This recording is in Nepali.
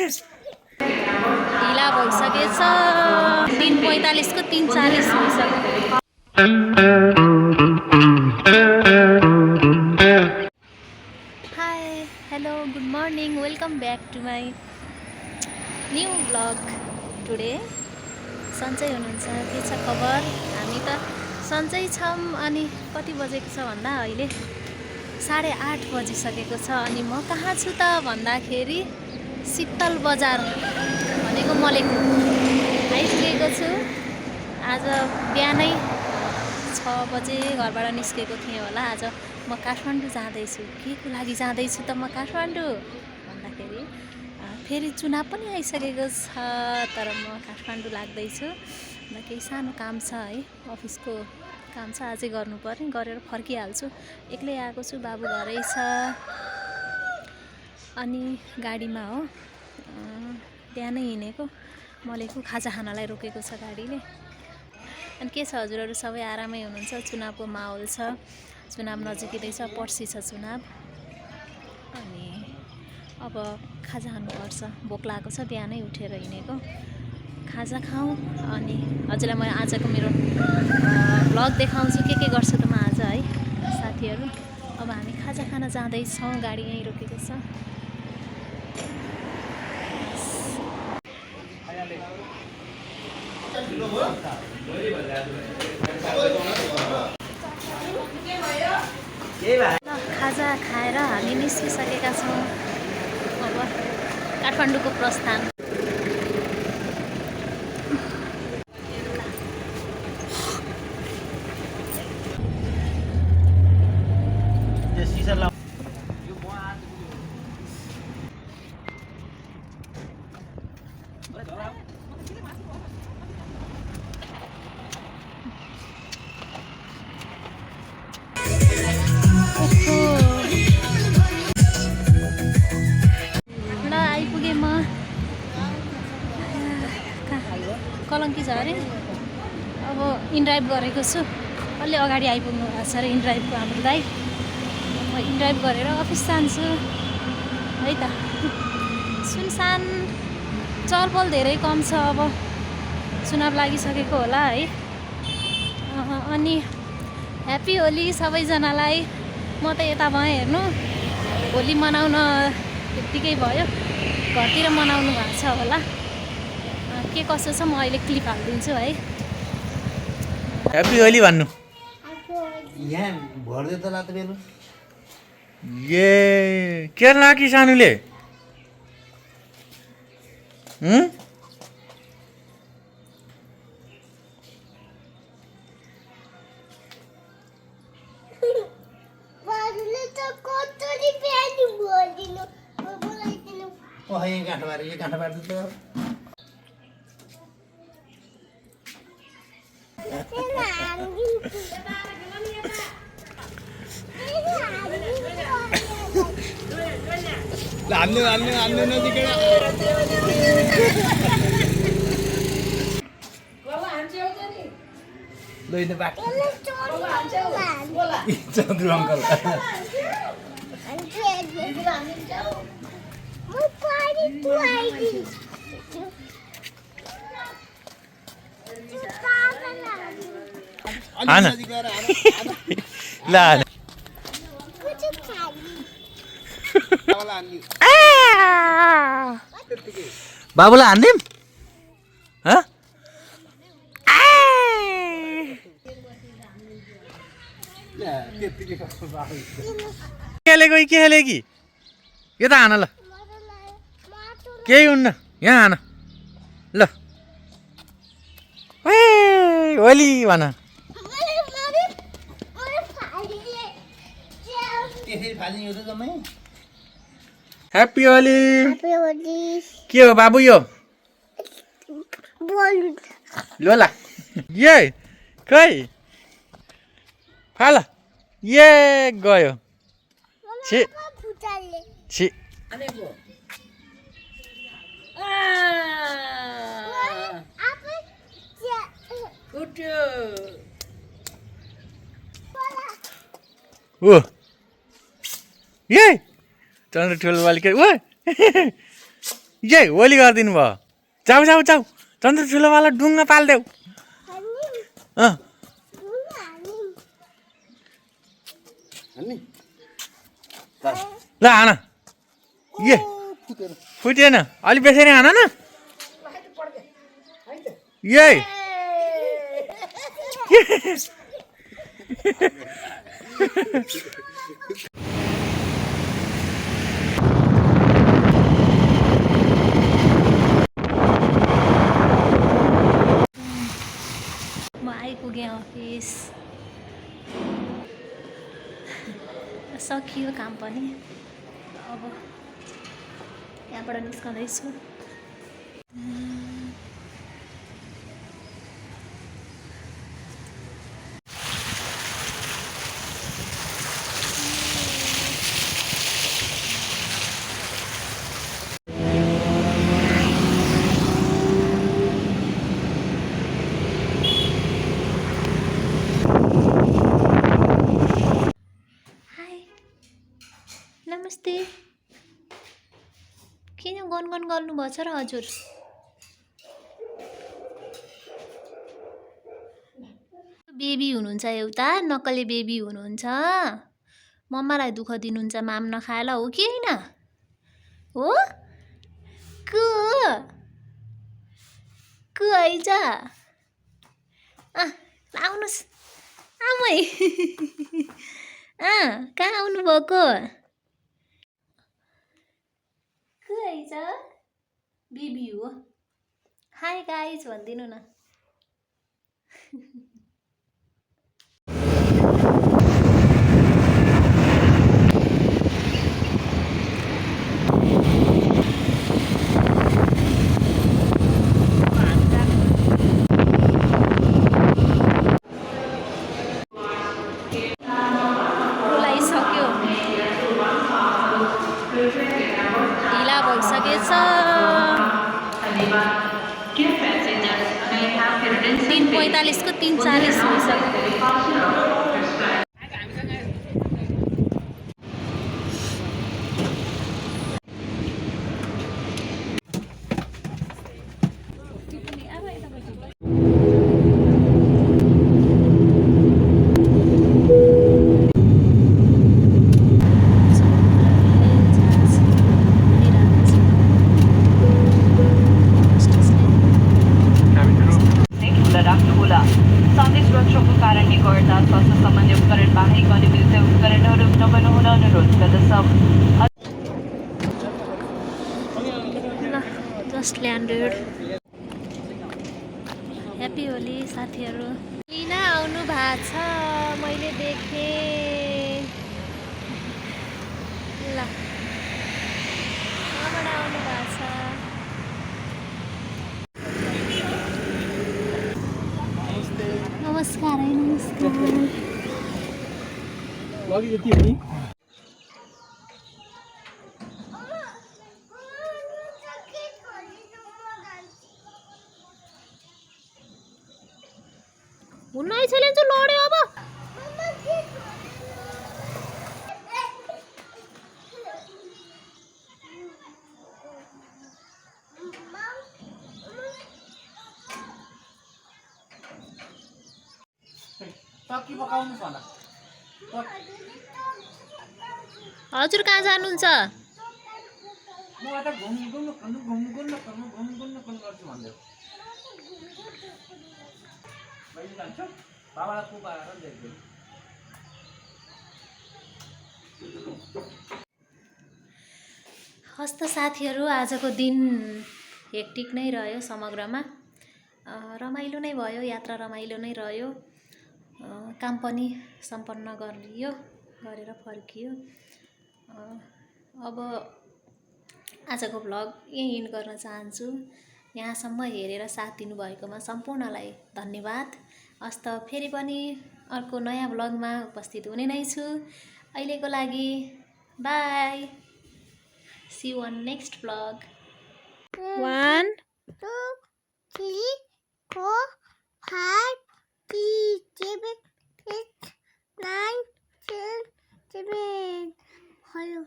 ढिला भइसकेछ 3:45 को 3:40 भइसक्यो। Hi hello good morning welcome back to my new blog. Today सन्चै हुनुहुन्छ? के छ खबर? हामी त सन्चै छौँ। अनि कति बजेको छ भन्दा अहिले 8:30 बजिसकेको छ। अनि म कहाँ छु त भन्दाखेरि शीतल बजार भनेको मलेको आइपुगेको छु। आज बिहानै 6 बजे घरबाट निस्केको थिएँ होला। आज म काठमाडौँ जाँदैछु। के को लागि जाँदैछु त म काठमाडौँ भन्दाखेरि फेरि चुनाव पनि आइसकेको छ, तर म काठमाडौँ लाग्दैछु। केही सानो काम छ है, अफिसको काम छ, आजै गर्नुपर्ने, गरेर फर्किहाल्छु। एक्लै आएको छु, बाबु घरै छ। अनि गाडीमा हो, बिहानै हिँडेको मलेको खाजा खानालाई रोकेको छ गाडीले। अनि के छ हजुरहरू सबै आरामै हुनुहुन्छ? चुनावको माहौल छ, चुनाव नजिकै छ, पर्सि छ चुनाव। अनि अब खाजा खानुपर्छ, भोक लागेको छ, बिहानै उठेर हिँडेको। खाजा खाऊँ अनि हजुरलाई म आजको मेरो भ्लग देखाउँछु के गर्छु त म आज है साथीहरू। अब हामी खाजा खान जाँदैछौँ, गाडी यहीँ रोकेको छ। खाजा खाएर हामी निस्किसकेका छौँ। अब काठमाडौँको प्रस्थान। ल आइपुगेँ म कलङ्की झरे। अब इनड्राइभ गरेको छु, अलि अगाडि आइपुग्नु भएको छ अरे इनड्राइभको हाम्रो दाइ। म इनड्राइभ गरेर अफिस जान्छु है त। सुनसान, चलपल धेरै कम छ, अब चुनाव लागिसकेको होला है। अनि ह्याप्पी होली सबैजनालाई। म त यता भएँ हेर्नु, होली मनाउन त्यत्तिकै भयो, घरतिर मनाउनु भएको छ होला। के कसो छ म अहिले क्लिप हालिदिन्छु है। ह्याप्पी होली भन्नु। यहाँ भर्दै त लात बेलु ए के लाकी सानुले यहाँ गाँठो बार यो गाँठो बार्नु त हाल्नु नजिकै लैन बाटो चन्द्र अङ्कल आना ल बाबुलाई हान्दिम खेलेको के खेले कि यता हान ल, केही हुन्न, यहाँ हान ल। होली भन। ह्याप्पी होली। के हो बाबु यो? लोला ये खै फाल ये गयो छि छि। ओ ये चन्द्र ठुलो बालिका ओ ये होली गरिदिनु भयो जाऊ जाऊ जाऊ चन्द्र ठुलोवाला डुङ्गा पाल्देऊ अँ ल हान ये फुटेन अलि बेसरी हान न यही म आइपुगेँ अफिस सकियो काम पनि अब यहाँबाट निस्कँदैछु नमस्ते किन गनगन गर्नुभएको छ र हजुर बेबी हुनुहुन्छ एउटा नक्कले बेबी हुनुहुन्छ मम्मालाई दुःख दिनुहुन्छ माम नखाएर हो कि होइन हो को आइज आउनुहोस् आमै कहाँ आउनुभएको आइज बेबी हो हाई गाइज भनिदिनु न बोलाइसक्यो ढिला भइसकेछ 3:45 को 3:40 भइसक्यो साथै सुरक्षाको कारणले गर्दा स्वास्थ्य सम्बन्धी उपकरण बाहेक अन्य विद्युतीय उपकरणहरू नबनाउन अनुरोध गर्दछ जस्ट ल्यान्डेड ह्याप्पी होली साथीहरू लिना आउनु भएको छ मैले देखेँ ल कहाँबाट आउनु भएको छ नमस्कार है नमस्कार उन्नाइस चाहिँ लड्यो अब हजुर कहाँ जानुहुन्छ हस्त साथीहरू आजको दिन हेक्टिक नै रह्यो समग्रमा रमाइलो नै भयो यात्रा रमाइलो नै रह्यो काम पनि सम्पन्न गरेर फर्कियो अब आजको भ्लग यही एन्ड गर्न चाहन्छु यहाँसम्म हेरेर साथ दिनुभएकोमा सम्पूर्णलाई धन्यवाद हस्त फेरि पनि अर्को नयाँ भ्लगमा उपस्थित हुने नै छु अहिलेको लागि bye see you on next vlog 1 2 3 4 5 6 7 8 9 10 11 Hello.